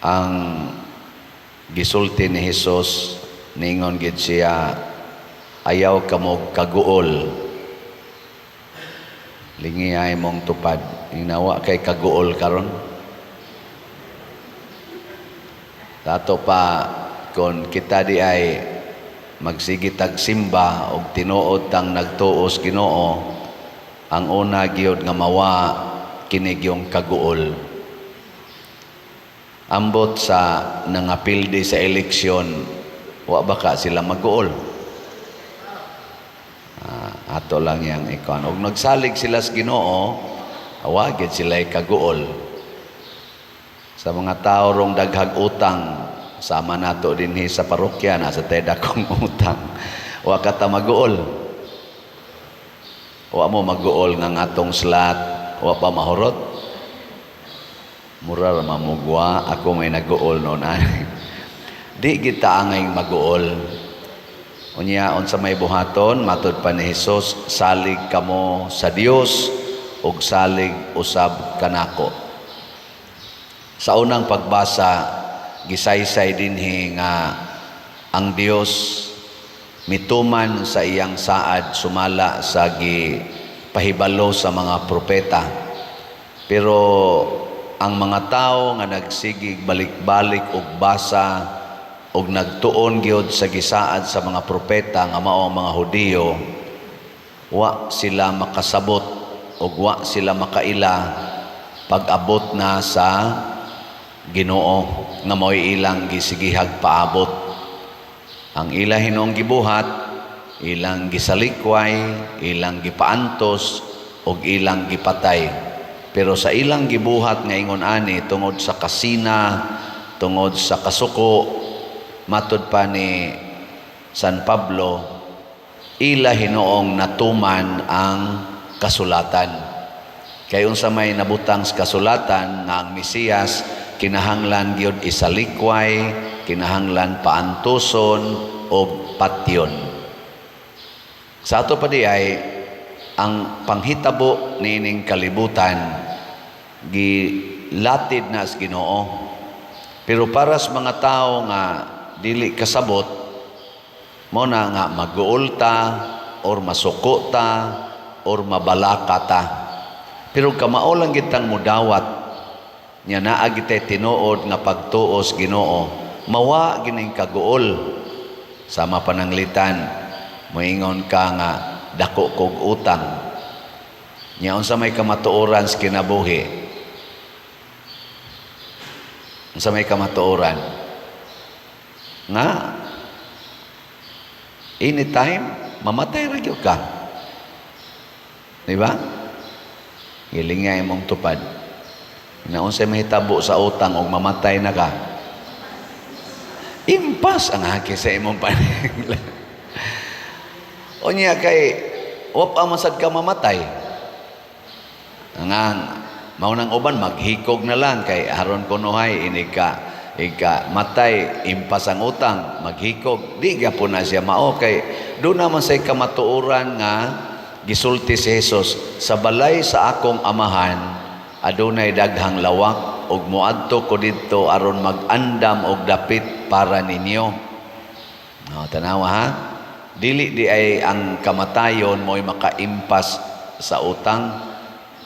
Ang gisulti ni Hesus, ningon gid siya, "Ayaw kamo kaguol." Lingiyay mong tupad. Inawa kay kaguol karon. Tato pa kon kita di ay magsige tag simba og tinuod tang nagtuos Ginoo, ang una gyud nga mawa kini gyung kaguol. Ambot sa nangapildi sa eleksyon, wa ba ka sila maguol? Ato lang yang ikon. Og nagsalig sila sa Ginoo, wa gid sila kaguol. Sa mga tao rong daghag utang, sama nato dinhi sa parokya na sa teda kong utang. Wa ka ta maguol. Wa mo maguol nga atong slot, wa pa mahurot. Mura ra mamugwa, ako may naguol noon ani. Di kita angay maguol. Unya, unsa may buhaton, matud pa ni Hesus, "Salig kamo sa Dios ug salig usab kanako." Sa unang pagbasa, gisaysay dinhi nga ang Dios mituman sa iyang saad sumala sa gipahibalo sa mga propeta. Pero ang mga tao nga nagsigig balik-balik og basa og nagtuon gyud sa gisaad sa mga propeta nga mao ang mga Hudiyo, wa sila makasabot ug wa sila makaila pag-abot na sa Ginoo nga mao'y ilang gisigihag paabot. Ang ila hinuong gibuhat, ilang gisalikway, ilang gipaantos ug ilang gipatay. Pero sa ilang gibuhat nga ingon ani, tungod sa kasina, tungod sa kasuko, matud pa ni San Pablo, ila hinuong natuman ang kasulatan. Kay unsa may nabutang sa kasulatan nga ang Mesiyas kinahanglan gyud isalikway, kinahanglan paantuson og patyon. Sa ato pa di ay ang panghitabo niining kalibutan gilatid na sa Ginoo. Pero para sa mga tao nga dili kasabot, mo na nga maguol ta or masuko ta or mabalaka ta. Pero kamao lang gitang mudawat nya naa gitay tinuod nga pagtuos Ginoo, mawa gining kaguol. Sama pananglitan moingon ka nga dako kog utang. Nya unsa may kamatuoran sa kinabuhi? Unsa may kamatuoran? Nga anytime mamatay ra gyud ka. Di ba? Gilinga imong tupad. Na unsay mahitabo sa utang og mamatay na ka? Impas ang haki sa imong paninglan. Unya kay wa pa man sad ka mamatay. Nga mao nang uban maghikog na lang kay aron kunuhay inig ka ika matay, impas ang utang, maghikog. Di gyapon na siya mao kay do naman say kamatuoran nga gisulti si Jesus, "Sa balay sa akong Amahan adunay daghang lawak ug moadto ko didto aron mag-andam og dapit para ninyo." No, tanawa ha. Dili di ay ang kamatayon mo'y makaimpas sa utang.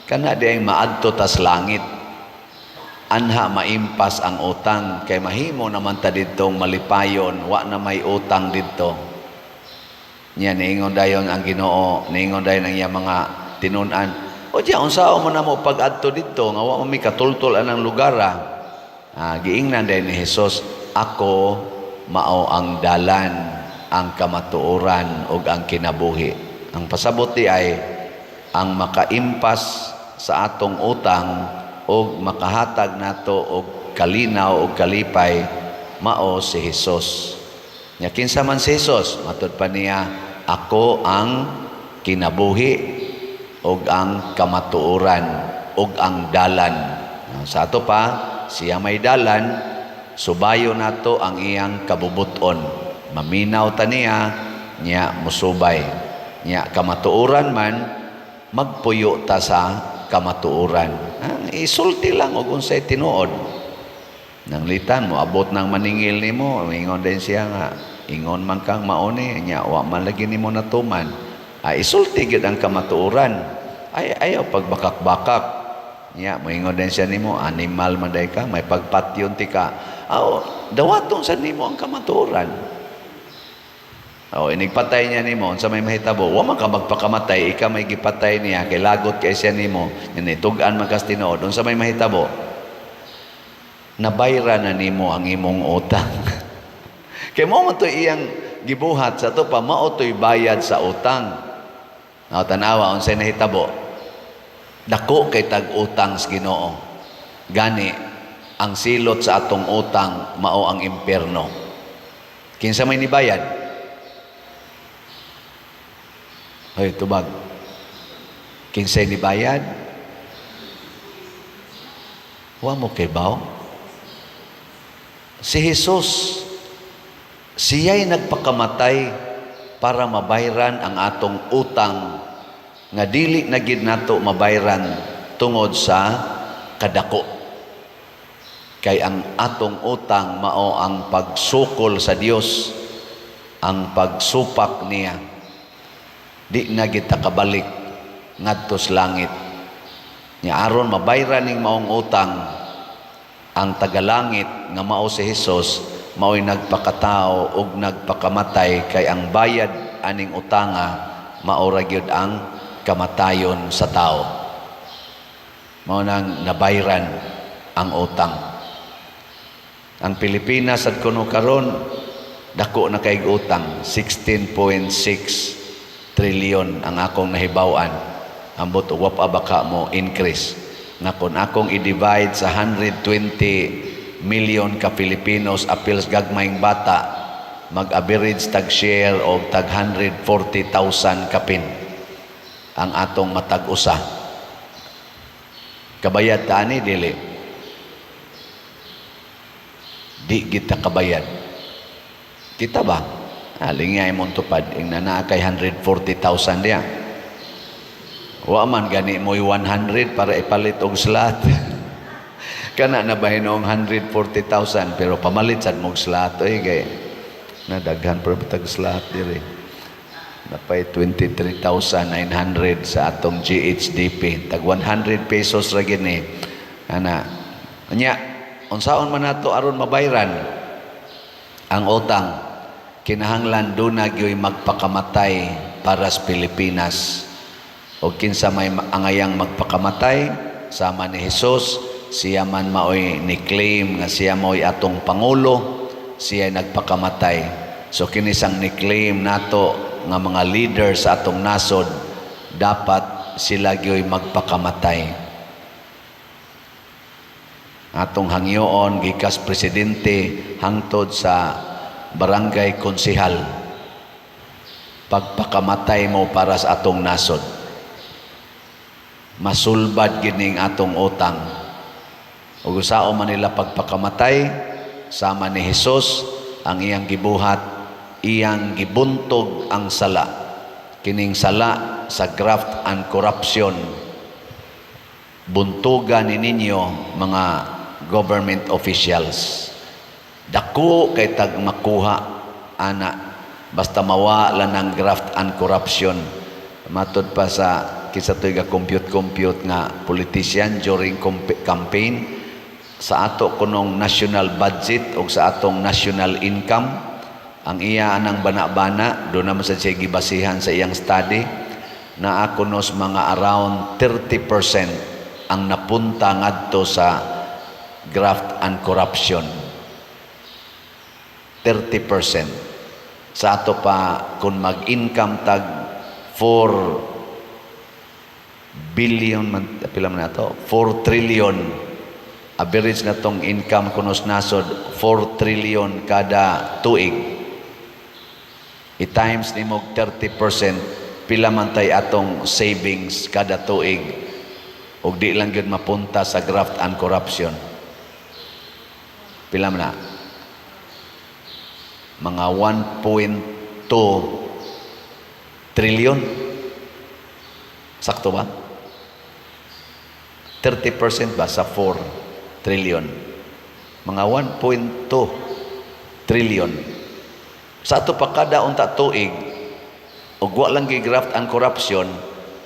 Kana di ay maadto tas langit. Anha maimpas ang utang kay mahimo naman ta didtong malipayon, wa na may utang didto. Nya niingon dayon ang Ginoo, niingon dayon ang iyang mga tinun-an. "O diya, unsa mo na mo pag-adto didto nga wa mo mi katultol anang lugar ah?" Giingnan dayon ni Jesus, "Ako mao ang dalan, ang kamatuoran ug ang kinabuhi." Ang pasabot di ay ang makaimpas sa atong utang ug makahatag nato og kalinaw ug kalipay mao si Hesus. Nya kinsa man si Hesus? Matud pa niya, "Ako ang kinabuhi ug ang kamatuoran ug ang dalan." Sa ato pa, siya may dalan, subayo nato ang iyang kabubuton. Maminaw ta niya, nya musubay. Nya kamatuoran man, magpuyo ta sa kamatuoran. Isulti lang og unsay tinuod. Nanglitan mo abot ng maningil nimo, ingon din siya nga ingon man kang mauni nya wa man lagi nimo natuman. Ay, isulti gyud ang kamatuoran. Ay, ayaw pagbakak-bakak. Nya moingon din siya nimo, animal man day ka, may pagpatyon ti ka. Aw, dawaton sa nimo ang kamatuoran. O, inigpatay niya nimo, unsa may mahitabo? Wa man ka magpakamatay, ika may gipatay niya, kay lagot kay siya nimo, nya tug-an man kas tinuod, unsa may mahitabo? Nabayra na nimo ang imong utang. Kay mao man to iyang gibuhat sa to pa, mao to'y bayad sa utang. Now, tanawa unsay nahitabo. Dako kay tag utang sa Ginoo. Gani ang silot sa atong utang mao ang impierno. Kinsa may nibayad? Hoy, tubag. Kinsay nibayad? Wa mo kay baw? Si Jesus, siya'y nagpakamatay para mabayran ang atong utang nga dili na gid nato mabayran tungod sa kadako. Kay ang atong utang mao ang pagsukol sa Dios, ang pagsupak niya. Di na kita kabalik ngadto sa langit. Nya aron mabayran ning maong utang, ang tagalangit nga mao si Hesus mao'y nagpakatao ug nagpakamatay, kay ang bayad aning utanga mao ra gyud ang kamatayon sa tao. Mao nang nabayran ang utang. Ang Pilipinas at kuno karon dako na kay utang, 16.6 trillion ang akong nahibaw-an. Ambot wa pa baka mo increase. Nga kung akong i-divide sa 120 million ka Filipinos apils gagmayng bata, mag-average tag share og tag 140,000 kapin ang atong matag usa. Kabayad ta ani, dili? Di kita kabayad. Kita ba? Lingay mong tupad ing naa kay 140,000 diya. Wa man gani mo'y 100 para ipalit og slot. Kana na ba hinoong 140,000, pero pamalit sad mong slot oy, kay na daghan pa tag slot diri. Napay 23,900 sa atong GHDP. Tag 100 pesos ra gini. Ana. Nya, unsaon man nato aron mabayran ang utang? Kinahanglan duna gyoy magpakamatay para sa Pilipinas. O kinsa may angayang magpakamatay sama ni Jesus, siya man maoy ni-claim nga siya maoy atong pangulo, siya nagpakamatay. So kinisang ni-claim nato nga mga leader sa atong nasod, dapat sila gyoy magpakamatay. Atong hangyoon gikas presidente hangtod sa barangay konsehal, pagpakamatay mo para sa atong nasod, masulbad gining atong utang. Ug usaon man nila pagpakamatay sama ni Hesus, ang iyang gibuhat, iyang gibuntog ang sala, kining sala sa graft and corruption. Buntuga ni ninyo, mga government officials. Dako kay tag makuha ana basta mawa lang ang graft and corruption. Matud pa sa kinsa to'y ga compute nga politician during campaign, sa ato kunong national budget o sa atong national income, ang iya anang bana-bana do naman sa siya gibasihan sa iyang study, naa kunos mga around 30% ang napunta ngadto sa graft and corruption. 30% sa ato pa. Kung mag-income tag 4 billion man, pila man ato, 4 trillion average na tong income kunos nasod, 4 trillion kada tuig, i-times nimo 30%, pila man tay atong savings kada tuig ug di lang gyud mapunta sa graft and corruption? Pila man na? Mga 1.2 trillion. Sakto ba? 30% ba sa 4 trillion? Mga 1.2 trillion. Sa ato pa kada unta tuig, ug wa lang gi-graft ang corruption,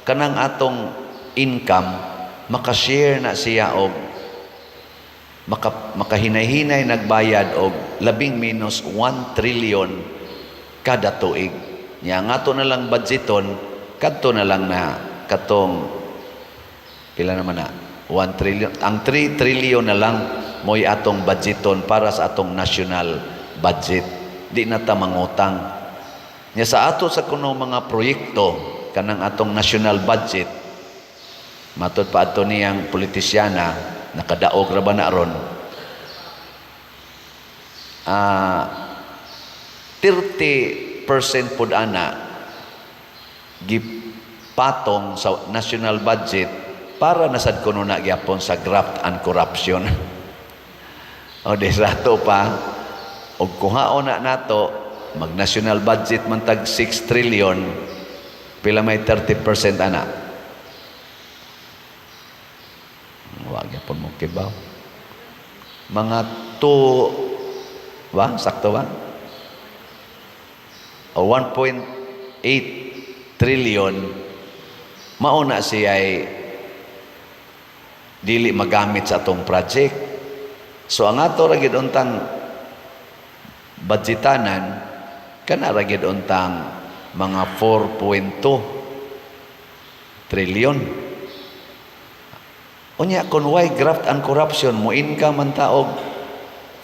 kanang atong income maka-share na siya og makahinay-hinay nagbayad og labing minus 1 trillion kada tuig. Nya ang ato na lang budgeton kadto na lang na katong pila naman na 1 trillion, ang 3 trillion na lang mo'y atong budgeton para sa atong national budget. Di na ta mangutang. Nya sa ato sa kuno mga proyekto, kanang atong national budget, matud pa adto niyang politisyana, nakadaog ra ba na ron, 30% pud ana gipatong sa national budget para nasad kuno na gyapon sa graft and corruption. O di sa ato pa, og kuhaon na nato, mag national budget man tag 6 trillion, pila may 30% ana? Wa gyapon mo kibaw. Mga 2 ba? Sakto ba? O 1.8 trillion mao na siya ay dili magamit sa atong project. So ang ato ra gid untang budgetanan, kana ra gid untang mga 4.2 trillion. Unya kung why graft and corruption mo income man taog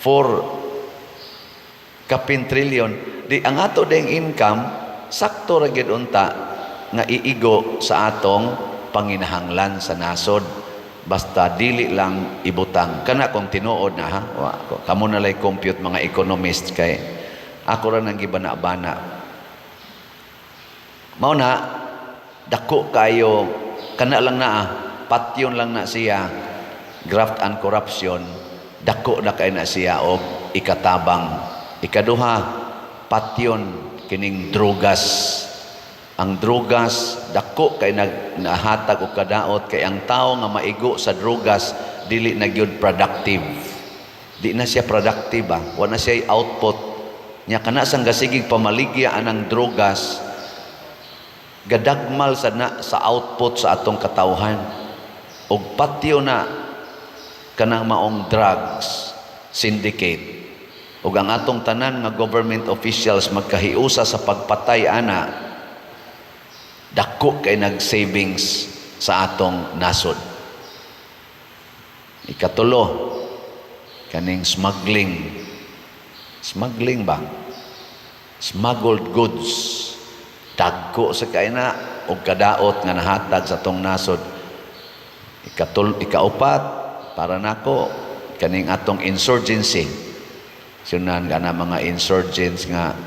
4 kapin trillion, di ang ato ding income sakto ra gid unta nga iigo sa atong panginahanglan sa nasod, basta dili lang ibutang kana. Kung tinuod na ha, wa kamo na lay compute, mga economist, kay ako ra nang gibana-bana. Mao na dako kayo kana lang na patyon lang na siya graft and corruption, dako na kay na siya og ikatabang. Ikaduha, patyon kining drugas. Ang drugas dako kay nag nahatag og kadaot, kay ang tawo nga maigo sa drugas dili na gyud productive. Di na siya productive ba, wa na siya output nya. Kana sang gasigig pamaligya anang drugas, gadagmal sa na sa output sa atong katawhan. Og patyo na kanang maong drugs syndicate ug ang atong tanan nga government officials magkahiusa sa pagpatay ana, dako kay nag-savings sa atong nasod. Ikatulo, kaning smuggling. Smuggling ba? Smuggled goods. Dagko sa kay na og kadaot nga nahatag sa atong nasod. Ikaupat, para nako, kaning atong insurgency. Sunan ka na mga insurgents nga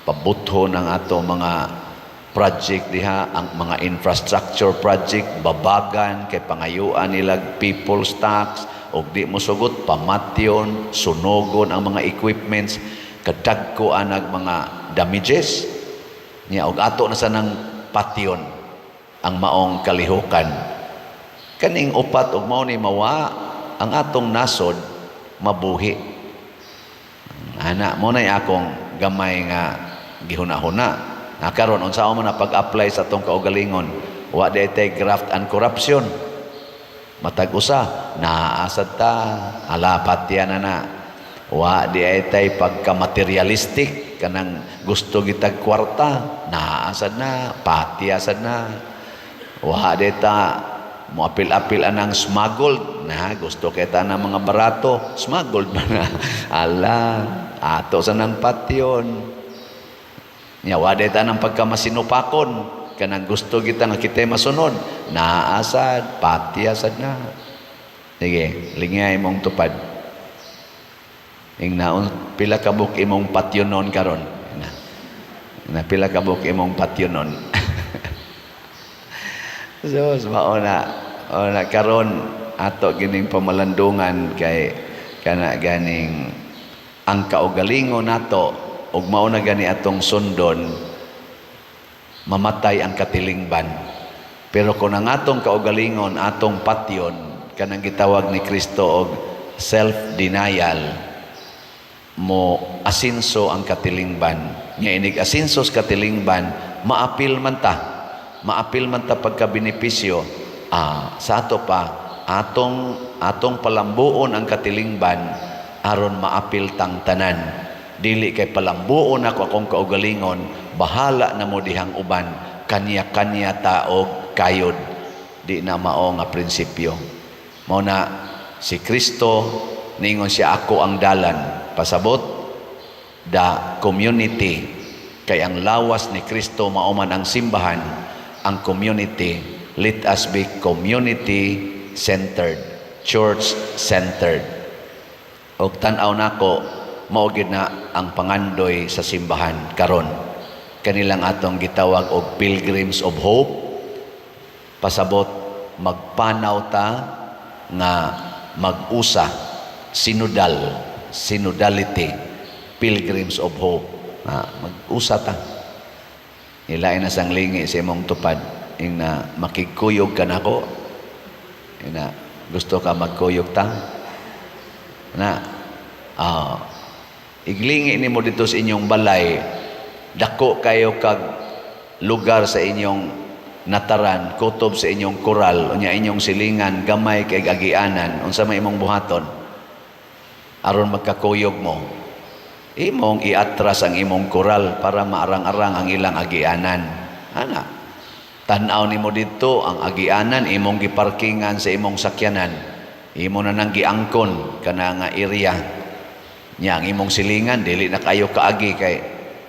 pabutho ng ato mga project diha, ang mga infrastructure project, babagan kay pangayuan nila people's tax, og di mo sugot, pamatyon, sunogon ang mga equipments, kadagko anag mga damages niya. Og ato na sanang patyon ang maong kalihukan. Kaning upat, og mao ni mawa ang atong nasod, mabuhi ana. Mo nay akong gamay nga gihuna-huna na karon, unsa man na pag-apply sa atong kaugalingon. Wa di tay graft and corruption, matag usa naasad ta, ala, patya na na. Wa di ay tay pagka-materialistic, kanang gusto gitag kwarta, naasad na, patya sad na. Wa di ta moapil-apil anang smuggled na, gusto kita na mga barato, smuggled ba na, ala, ato sa nang patyon nya. Wa di ta nang pagkamasinupakon, kanang gusto kita nga kita masunod, naasad, patyasad na. Sige, lingay imong tupad. Ing naon pila ka buok imong patyonon karon na, na pila ka buok imong patyonon. So, mao na, mao na karon ato gining pamalandungan, kay kana ganing ang kaugalingon nato ug mao na gani atong sundon, mamatay ang katilingban. Pero kung ang atong kaugalingon atong patyon, kanang gitawag ni Kristo og self-denial, mo asinso ang katilingban. Nya inig asinso sa katilingban, maapil man ta. Maapil man ta pagka-benepisyo. Sa ato pa, atong atong palambuon ang katilingban aron maapil tang tanan. Dili kay palambuon ako akong kaugalingon, bahala na mo dihang uban, kanya-kanya ta og kayod. Di na mao nga prinsipyo. Mao na si Kristo ningon siya, "Ako ang dalan." Pasabot, the community, kay ang lawas ni Kristo mao man ang simbahan, ang community. Let us be community centered, church centered. Og tan-aw nako, mao gyud na ang pangandoy sa simbahan karon, kanilang atong gitawag og Pilgrims of Hope. Pasabot, magpanaw ta nga mag-usa, sinodal, synodality, Pilgrims of Hope. Mag-usa ta. Ilain na sang lingi sa imong tupad ing na, "Makigkuyog ka nako." Ina, "Gusto ka magkuyog ta?" Na iglingi nimo dito sa inyong balay, dako kayo kag lugar sa inyong nataran kutob sa inyong koral. Unya inyong silingan gamay kay agianan. Unsa may imong buhaton aron magkakuyog mo? Imong iatras ang imong koral para maarang-arang ang ilang agianan. Ana, tan-aw nimo didto ang agianan, imong giparkingan sa imong sakyanan, imo na nang giangkon kana nga area nya. Ang imong silingan dili na kayo kaagi kay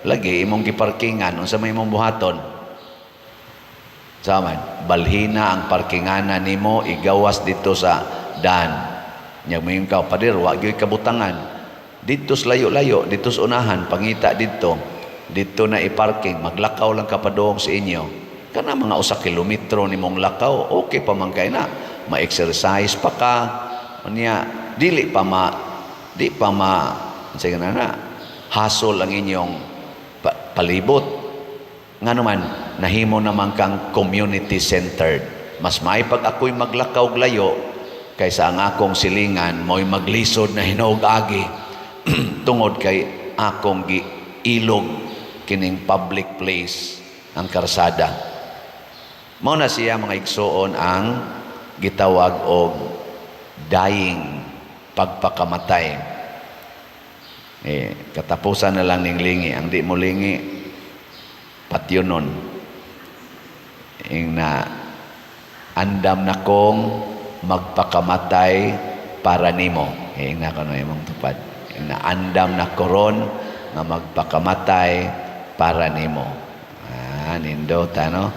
lagi imong giparkingan. Unsa may imong buhaton? Saman balhina ang parkinganan nimo, igawas dito sa dan. Nya moingon ka, "Pader, wa gyud kabutangan dito sa layo-layo, dito sa unahan." Pangita dito, dito na i-parking. Maglakaw lang ka padung sa inyo, kana mga 1 kilometro nimong lakaw. Okay pa man kay na ma-exercise pa ka. Unya dili pa ma di pa ma sige na na hasol ang inyong palibot. Nga naman nahimo naman kang community centered. Mas may pag ako'y maglakaw og layo kaysa ang akong silingan mo'y maglisod na hinuog agi tungod kay akong giilog kining public place, ang karsada. Mao na siya, mga igsuon, ang gitawag og dying, pagpakamatay. Eh, katapusan na lang ning lingi. Ang di mo lingi, patyonon. Ing na, "Andam na kong magpakamatay para nimo." Eh, ing na kano imong tupad. Ing na, "Andam na ko ron nga magpakamatay para nimo." Ah, nindot ano?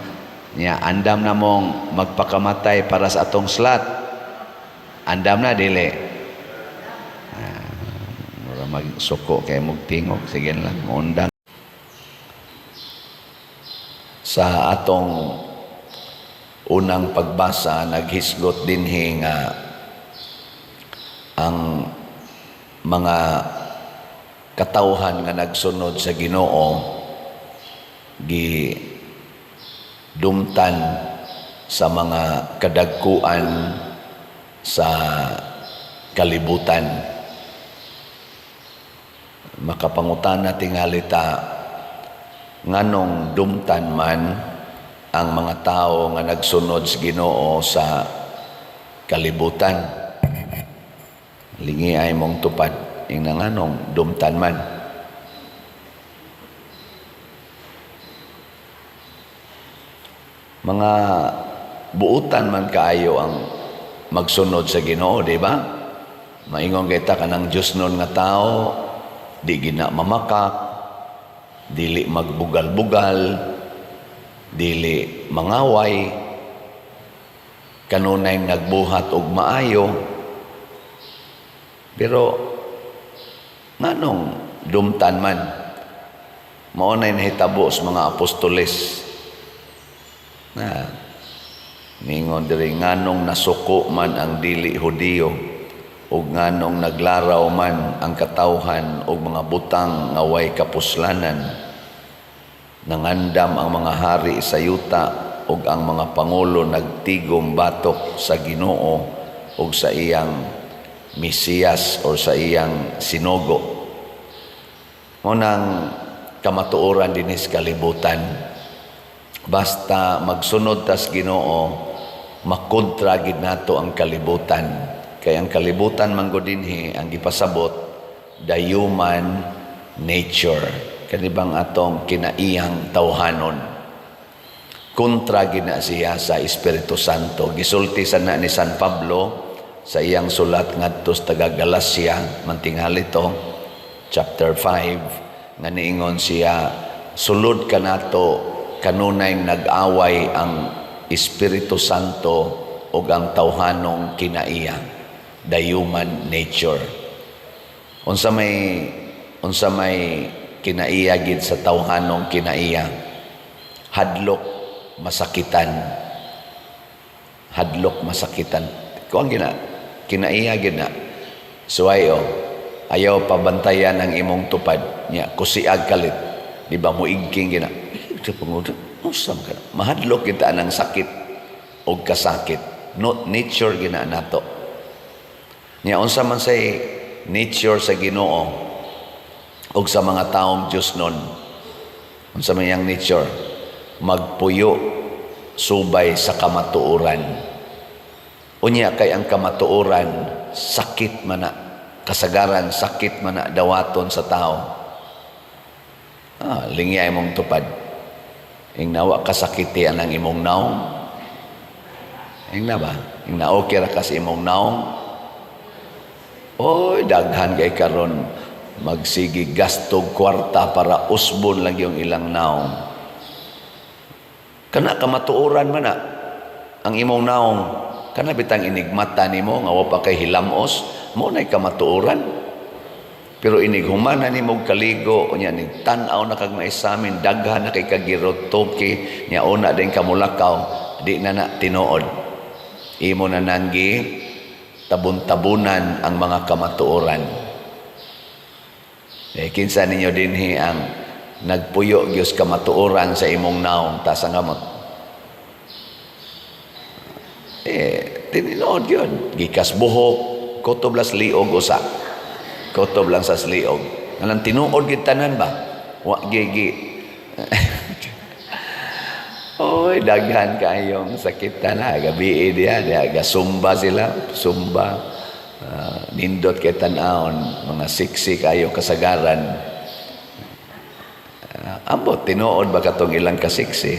Nya andam na mong magpakamatay para sa atong slot. Andam na, dili? Ah, mura magsuko kay mog tingog. Sige lang, undang. Sa atong unang pagbasa, naghisgot dinhi nga ang mga katawhan nga nagsunod sa Ginoo gi dumtan sa mga kadagkuan sa kalibutan. Makapangutana tingali ta, nganong dumtan man ang mga tao nga nagsunod sa Ginoo sa kalibutan? Lingi ay mong tupad ing nganong dumtan man. Mga buutan man kaayo ang magsunod sa Ginoo, di ba? Maingon kita kanang Diyos nun nga tao, di gina mamakak, dili magbugal-bugal, dili mangaway, kanunay nagbuhat og maayo. Pero nganong dumtan man? Mao nay nahitabo sa mga apostoles. Na ningon diri, nganong nasuko man ang dili Hudiyo ug nganong naglaraw man ang katawhan og mga butang nga way kapuslanan? Nangandam ang mga hari sa yuta ug ang mga pangulo nagtigom batok sa Ginoo ug sa iyang Mesiyas or sa iyang sinugo. Mao nang kamatuoran dinis kalibutan. Basta magsunod tas Ginoo, makontra gid nato ang kalibutan. Kay ang kalibutan man gud dinhi ang gipasabot, the human nature. Kani bang atong kinaiyang tawhanon. Kontra gid na siya sa Espiritu Santo. Gisulti sa na ni San Pablo sa iyang sulat ngadto sa taga Galacia, mantinghali to, chapter 5, nga niingon siya, sulod kanato kanunay nag-away ang Espiritu Santo ug ang tawhanong kinaiya, the human nature. Unsa may kinaiya gid sa tawhanong kinaiya? Hadlok masakitan. Hadlok masakitan. Kuan gina, kinaiya gid na. Suway o, ayaw pabantayan ang imong tupad nya, kusiag kalit, di ba? Muigking gina sa pangudo. Unsa man kana? Mahadlok kita ng sakit og kasakit. Not nature gina nato. Nya unsa man say nature sa Ginoo og sa mga taong Diyos nun? Unsa man iyang nature? Magpuyo subay sa kamatuoran. Unya kay ang kamatuoran sakit man na, kasagaran sakit man na dawaton sa tao. Ah, lingya imong tupad. Ing nawa kasakiti ang imong naong. Ing na ba? Ing na okay ra kas imong naong. Oy, daghan kay karon magsigi gasto kwarta para usbon lang yung ilang naong. Kana kamatuoran man na ang imong naong. Kana bitang inigmata nimo nga wa pa kay hilamos, mo nay kamatuoran. Pero inig human na nimo kaligo, unya nig tan-aw na kag maisamin, daghan na kay kagirotoke, nya una din kamulakaw, di na na tinuod. Imo na nanggi tabon-tabunan ang mga kamatuoran. Eh, kinsa ninyo dinhi ang nagpuyo gyud kamatuoran sa imong naong? Taas ang kamot. Eh, tinuod yun. Gikas buhok, kutob las liog usa. Kutob lang sa liog. Anang tinuod gid tanan ba? Wa gigi. Oy, daghan kayong sakit na gabi diha, diha gasumba sila, sumba. Nindot kay tan-awon, mga siksi kayo kasagaran. Ambot tinuod ba katong ilang kasiksi?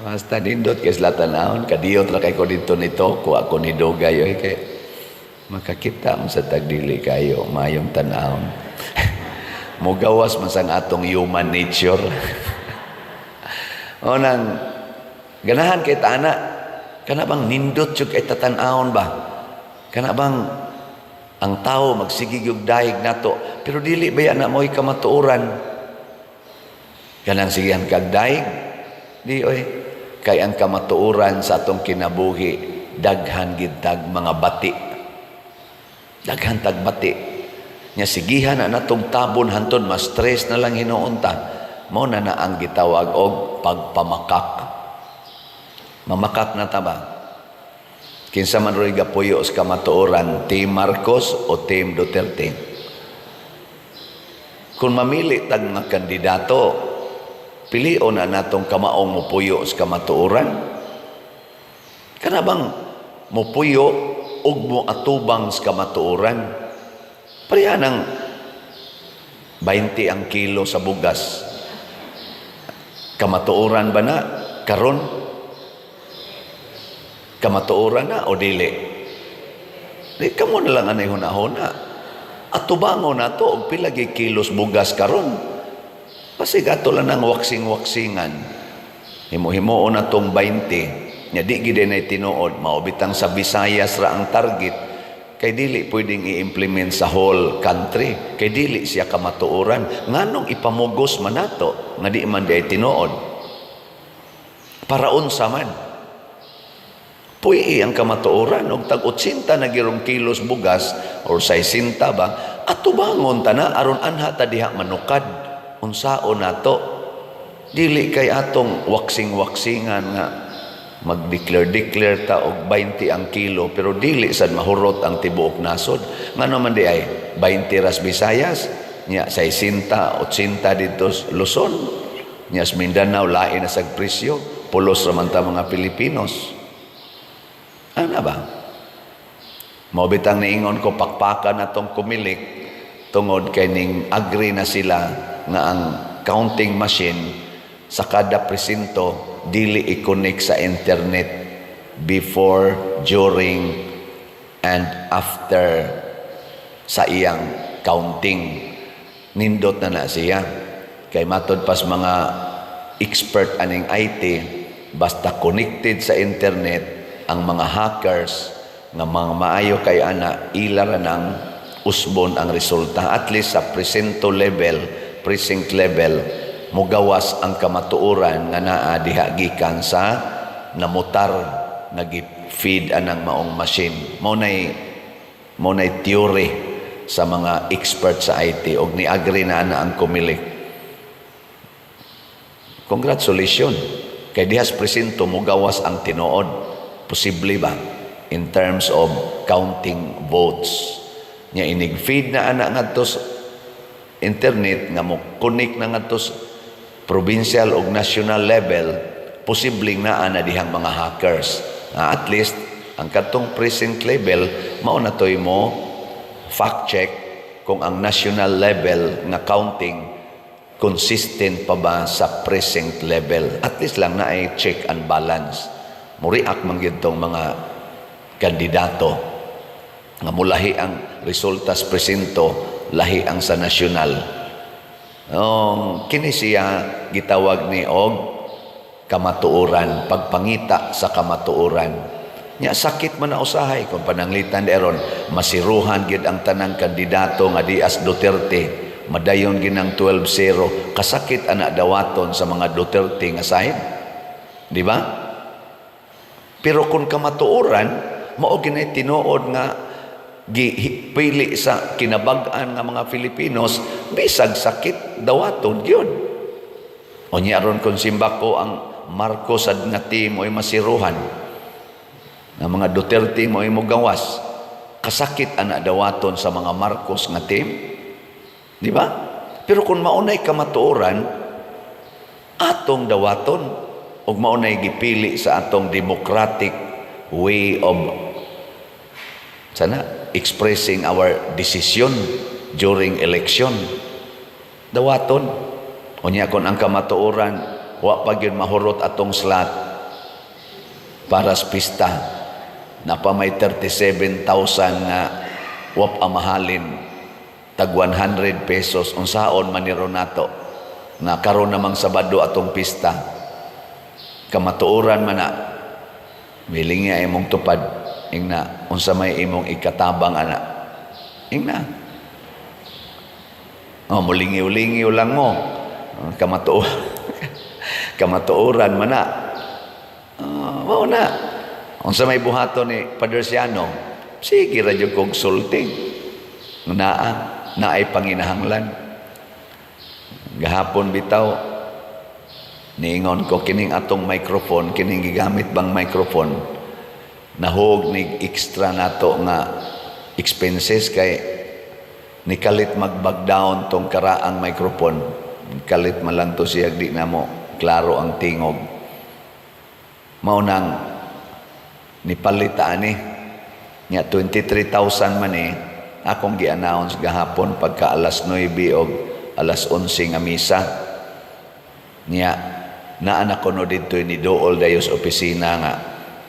Basta nindot kay sila tan-awon, kadiyot ra kay ko dito nito, kuha ko ni dugay oy, kay makakita mo sa tagdili kayo mayong tan-awon. Mugawas man sang atong human nature. O nang ganahan kay tana, kana bang nindot jud kay tatan-awon ba? Kana bang ang tao magsige og dayeg nato, pero dili ba na mo'y kamatuoran? Kanang sigihan kag dayeg, di oy. Kay ang kamatuoran sa atong kinabuhi, daghan gid tag mga bati. Daghan tag bati. Nya sigihan na natong tabon hantod ma-stress na lang hinuon ta. Mao na na ang gitawag og pagpamakak. Mamakak na ta ba? Kinsa man ro'y gapuyo sa kamatuoran, Team Marcos o Team Duterte? Kung mamili tag mga kandidato, pilion na natong kamaong mupuyo sa kamatuoran. Kana bang mupuyo ug mo atubang sa kamatuoran? Pareha ng 20 ang kilo sa bugas. Kamatuoran ba na karon? Kamatuoran na o dili? Di kamo na lang anay hunahuna. Atubangon na to og pila gyud kilos bugas karon. Basig ato lang ng waksing-waksingan. Himo-himuon na tong 20. Nya di gid nay tinuod, mao bitang sa Visayas ra ang target, kay dili pwedeng i-implement sa whole country, kay dili siya kamatuoran. Nganong ipamugos man nato nga di man di tinuod? Para unsa man? Puy ang kamatuoran og tag 80 na girong kilos bugas or 60 ba, atubangon ta na aron anha ta diha manukad. Unsaon nato? Dili kay atong waksing-waksingan nga Mag-declare declare ta og 20 ang kilo, pero dili sad mahurot ang tibuok nasod. Ngano man di ay 20 ras Visayas nya, 60, 80 didto sa Luzon, nya sa Mindanao lain na sag presyo. Pulos ra man ta mga Pilipinos, ana ba? Mao bitang niingon ko, pakpakan natong Comelec tungod kay ning agree na sila nga ang counting machine sa kada presinto dili i-connect sa internet before, during, and after sa iyang counting. Nindot na na siya. Kay matod pas mga expert aning IT, basta connected sa internet, ang mga hackers nga mga maayo kay ana, ila ra nang usbon ang resulta. At least sa presinto level, precinct level, mugawas ang kamatuoran nga naa diha gikan sa namutar nga gi-feed anang maong machine. Mao nay theory sa mga expert sa IT og ni-agree na ana ang Comelec. Congratulations. Kay dihas presinto mugawas ang tinuod. Posible ba? In terms of counting votes. Nya inig feed na ana ngadto sa internet nga mo connect na ngadto sa provincial ug national level, posibleng naa na dihang mga hackers. At least ang katong precinct level mao na toy mo fact check kung ang national level nga counting consistent pa ba sa precinct level. At least lang na ay check and balance. Muriak man gyud tong mga kandidato nga mulahi ang resulta sa presinto, lahi ang sa nasyonal. Oh, kini siya gitawag ni og kamatuoran, pagpangita sa kamatuoran. Nya sakit man na usahay kung pananglitan eron masiruhan gid ang tanang kandidato nga dias Duterte, madayon ginang 12-0. Kasakit ana dawaton sa mga Duterte nga side, di ba? Pero kung kamatuoran mao ginay tinuod nga gipili sa kinabag-an nga mga Filipinos, bisag sakit, dawaton gyud. Unya aron kung simbako ang Marcos ad nga team mo'y masiruhan nga mga Duterte mo'y mogawas, kasakit ana dawaton sa mga Marcos nga team, di ba? Pero kung maunay kamatuoran, atong dawaton ug maunay gipili sa atong democratic way of sana expressing our decision during election, dawaton. Unya kon ang kamatuoran wa pa gyud mahurot atong slot para sa pista na pa may 37,000 nga wa pa mahalin tag 100 pesos, unsaon man ni nato nga karon namang Sabado atong pista? Kamatuoran man na milingi ay imong tupad, ingna unsa may imong ikatabang ana, ingna oh, mulingiw-lingiw lang mo. Kamatuoran man na mao na. Unsa may buhaton ni Padre Siano? Sige ra jud kog sulti naa naay panginahanglan. Gahapon bitaw niingon ko, kining atong microphone, kining gigamit bang microphone, nahog ni extra nato nga expenses kay nikalit mag-bag down tong karaang microphone. Kalit man lang to siya, di na mo klaro ang tingog. Mao nang nipalit ani nya 23,000 man eh. Akong gi-announce gahapon pagka alas 9 og alas 11 nga misa. Niya naa na kuno didto ni duol dayo sa opisina nga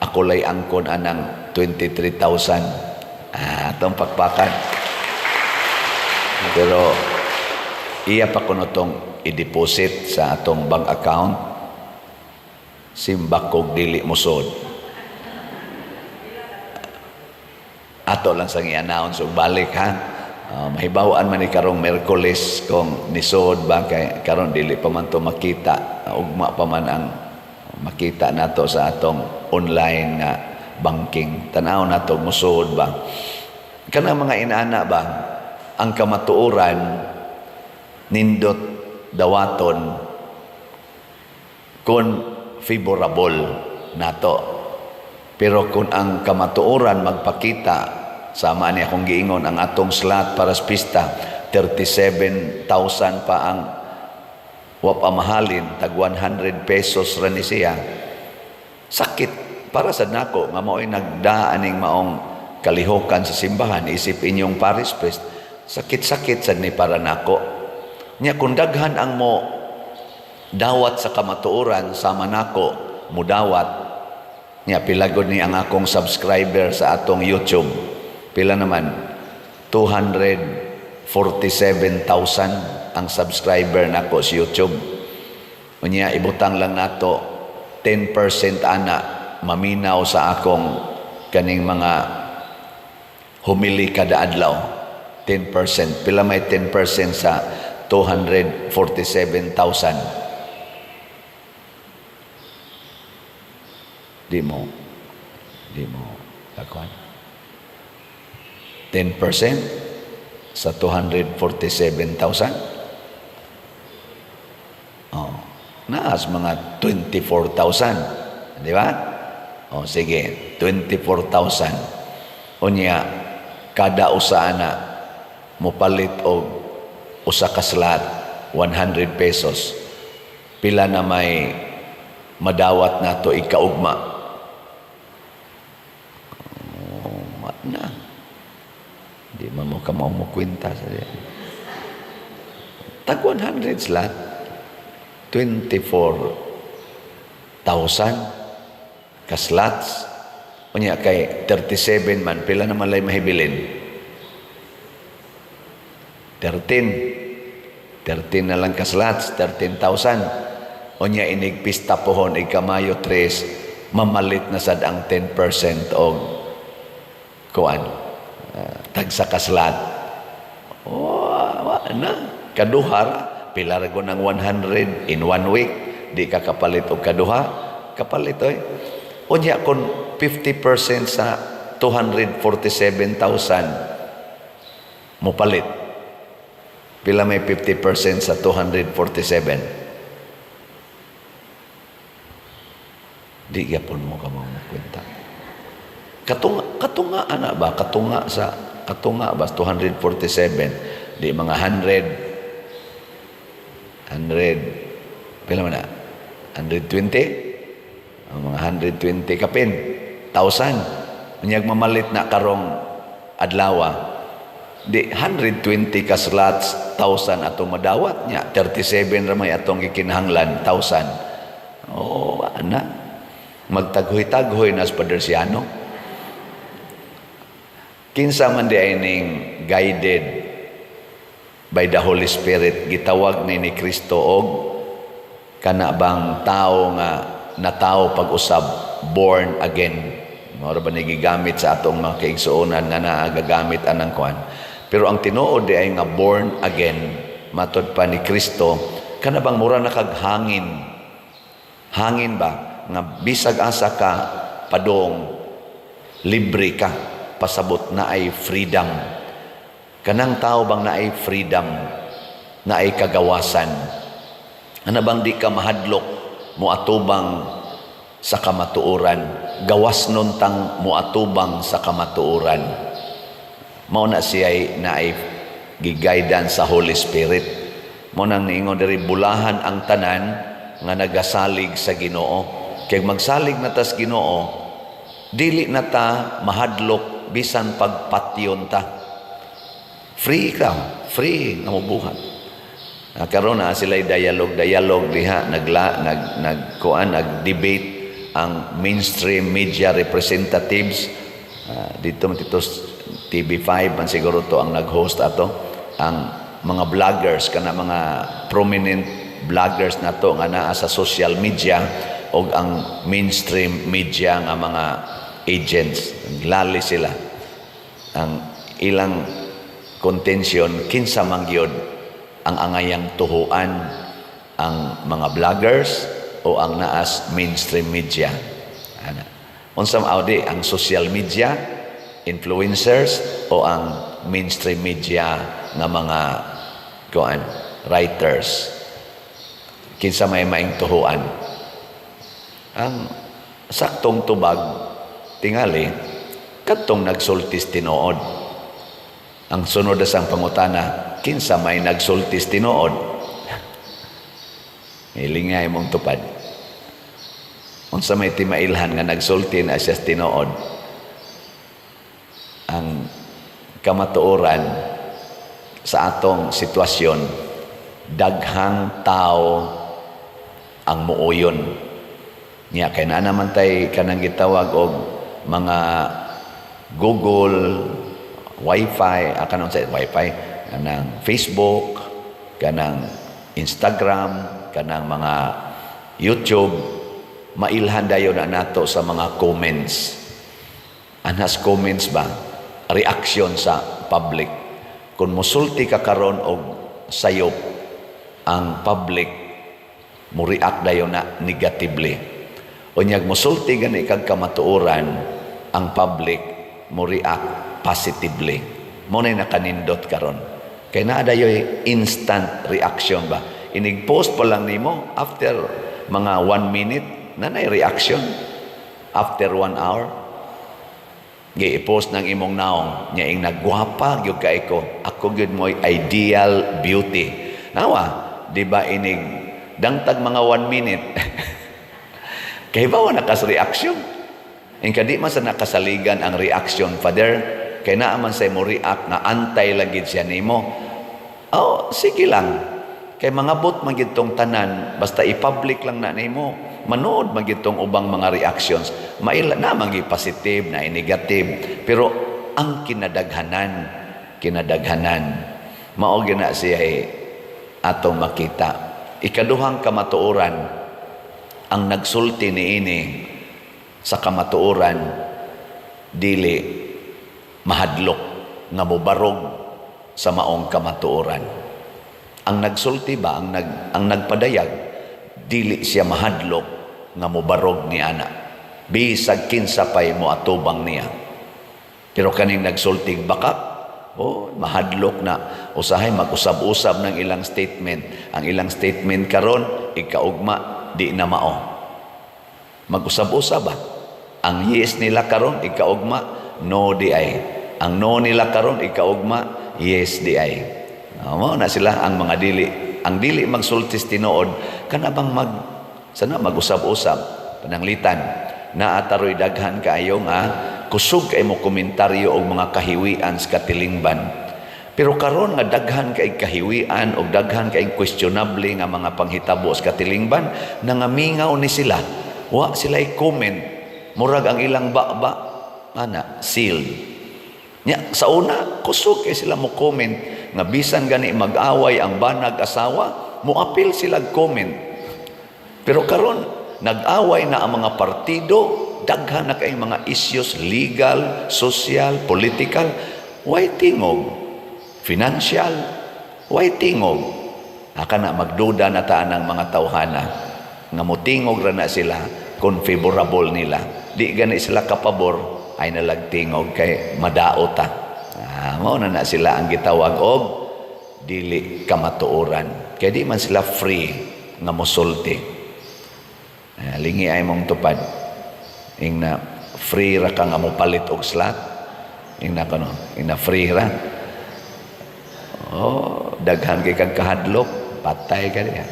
ako lay angkon anang 23,000. Atong pakpakan, pero iya pa kuno tong i-deposit sa atong bank account. Simbak kog dili mosod. Ato lang sang i-announce og balik ha. Mahibaw-an man ni karong Merkules kung nisod ba, kay karon dili pa man to makita, ugma pa man ang makita nato sa atong online nga banking. Tan-aw nato musod ba. Kana mga inana ba, ang kamatuoran nindot dawaton kung favorable. nato. Pero kung ang kamatuoran magpakita, sama ni akong giingon, ang atong slot para sa pista, 37,000 pa ang wa pa mahalin, tag 100 pesos ra ni siya. Sakit para sa nako nga mao'y nagdaan ning maong kalihokan sa simbahan isip inyong parish priest. Sakit-sakit sad ni para nako. Nya kung daghan ang mo dawat sa kamatuoran sama nako mudawat, nya pila gud ni ang akong subscriber sa atong YouTube? Pila naman? 247,000 ang subscriber nako sa YouTube. Unya ibutang lang nato 10% ana maminaw sa akong kaning mga homily kada adlaw. 10%. Pila may 10% sa 247,000? Di mo kakuan. 10% sa 247,000. Oh, naas mga 24,000. Di ba? Oh, sige, 24,000. Unya, kada usa ana mopalit og usa ka slot, 100 pesos. Pila na may madawat nato ikaugma? Oh, na. Di man mo ka mo kwenta sa diya. Tag 100 slot, 24,000 ka slots. Unya kay 37 man, pila naman lay mahibilin? 13. 13 na lang ka slots, 13,000. Unya inig pista pohon, ika-Mayo 3, mamalit na sad ang 10% og kuan. Tagsa ka slot. Oh, wa na. Kaduha, pila ra ng 100 in one week, di ka kapalit og kaduha, kapalit oy. Unya kon 50% sa 247,000 mopalit. Pila may 50% sa 247? Di gyapon mo ka mo kwenta. Katunga, katunga ana ba? Katunga sa katunga ba 247? Di mga 100, 100, pila man na? 120? Ang mga 120 kapin. Thousand. Unyag mamalit na karong adlawa. Di 120 ka slots, thousand atong madawat niya. 37 ra may atong gikinahanglan, thousand. Oh, ana. Magtaghoy-taghoy na sa Padersiano. Kinsa man di ay ning guided by the Holy Spirit, gitawag ni Kristo og kana bang tao nga natao pag-usab, born again. Mao ra ba ni gigamit sa atong mga kaigsuonan nga naa gagamit anang kuan? Pero ang tinuod di ay nga born again, matod pa ni Kristo, kana bang mura na kag hangin, hangin ba nga bisag asa ka padong, libre ka, pasabot na ay freedom. Kanang tao bang naay freedom, naay kagawasan, ana bang di ka mahadlok moatubang sa kamatuoran, gawas nun tang moatubang sa kamatuoran, mao na siya naay giguidance sa Holy Spirit. Mao nang niingon diri, bulahan ang tanan nga nagasalig sa Ginoo, kay magsalig na tas Ginoo, dili na ta mahadlok bisan pagpatyon ta. Free ka, free nga mobuhat. Ah, karon na sila dialogue dialogue diha, nagla nag nag kuan, nag-debate ang mainstream media representatives. Dito man dito TV5 man siguro to ang nag-host ato, ang mga vloggers, kana mga prominent vloggers nato nga naa sa social media, og ang mainstream media nga mga agents. Naglali sila. Ang ilang contention, kinsa man gyud ang angayang tuhuan, ang mga vloggers o ang naas mainstream media? Ana, unsa audi, ang social media influencers o ang mainstream media nga mga kuan, writers? Kinsa may maing tuhuan? Ang Saktong tubag tingali kadtong nagsultis tinuod. Ang sunod na sang pangutana, kinsa may nagsultis tinuod? Hilingay mong tupad. Unsa may timailhan nga nagsulti na siya tinuod? Ang kamatuoran sa atong sitwasyon, daghang tao ang muuyon. Nya kay naa naman tay kanang gitawag og mga Google, Wi-Fi, kanang sa Wi-Fi, kanang Facebook, kanang Instagram, kanang mga YouTube, mailhan dayon na nato sa mga comments. Anhas comments ba? Reaction sa public. Kung musulti ka karon og sayop, ang public mo react dayon na negatively. Unyag musulti gani kag kamatuoran, ang public mo react positively. Mao na nakanindot karon. Kay naa dayoy instant reaction ba? Inig post pa lang nimo, after mga 1 minute na nay reaction. After 1 hour, gi-post ng imong naong nya ing nagwapa gyud kay ko, ako gyud mo'y ideal beauty. Nawa, di ba, inig dangtag mga 1 minute, kay ba wa nakas reaction. Ing kadi man sa nakasaligan ang reaction, Father, kay naa man say mo react nga antay lagi siya nimo. Oh, sige lang. Kay mga bot man gid tong tanan, basta i-public lang na nimo, manood man gid tong ubang mga reactions. Maila na man gi positive na negative, pero ang kinadaghanan, kinadaghanan mao gyud na siya eh, atong makita. Ikaduhang kamatuoran, ang nagsulti niini sa kamatuoran dili mahadlok nga mobarog sa maong kamatuoran. Ang nagsulti ba, ang nagpadayag, dili siya mahadlok nga mobarog ni ana bisag kinsa pay mo atubang niya. Pero kaning nagsultig bakak, oh, mahadlok na. Usahay mag-usab-usab ng ilang statement. Ang ilang statement karon, ikaugma di na mao. Mag-usab-usab ba? Ang yes nila karon ikaugma, no di ay. Ang no nila karon ikaugma, yes di ay. Oh, mao na sila ang mga dili. Ang dili magsultis tinuod kana bang mag sana mag-usab-usab pananglitan naa taroy daghan kaayo nga kusog kay mo komentaryo og mga kahiwian sa katilingban. Pero karon nga daghan kay kahiwian og daghan kay questionable nga mga panghitabo sa katilingban, nangamingaw ni sila. Wa sila comment. Murag ang ilang baba ana sealed. Nya sa una kusog kay sila mo comment nga bisan gani mag-away ang banag asawa, moapil sila comment. Pero karon nag-away na ang mga partido, daghan na kay mga issues legal, social, political, way tingog. Financial, way tingog. Aka na magduda na ta ng mga tawhana nga motingog ra na sila kung favorable nila. Di gani sila kapabor, ay nalagtingog kay madaot ta. Ah, mao na na sila ang gitawag og dili kamatuoran. Kay di man sila free nga mosulti. Ah, lingi ay mong tupad. Ing na free ra ka nga mopalit og slot. Ing na kano, ing na free ra. Oh, daghan kay kag kahadlok, patay ka diha.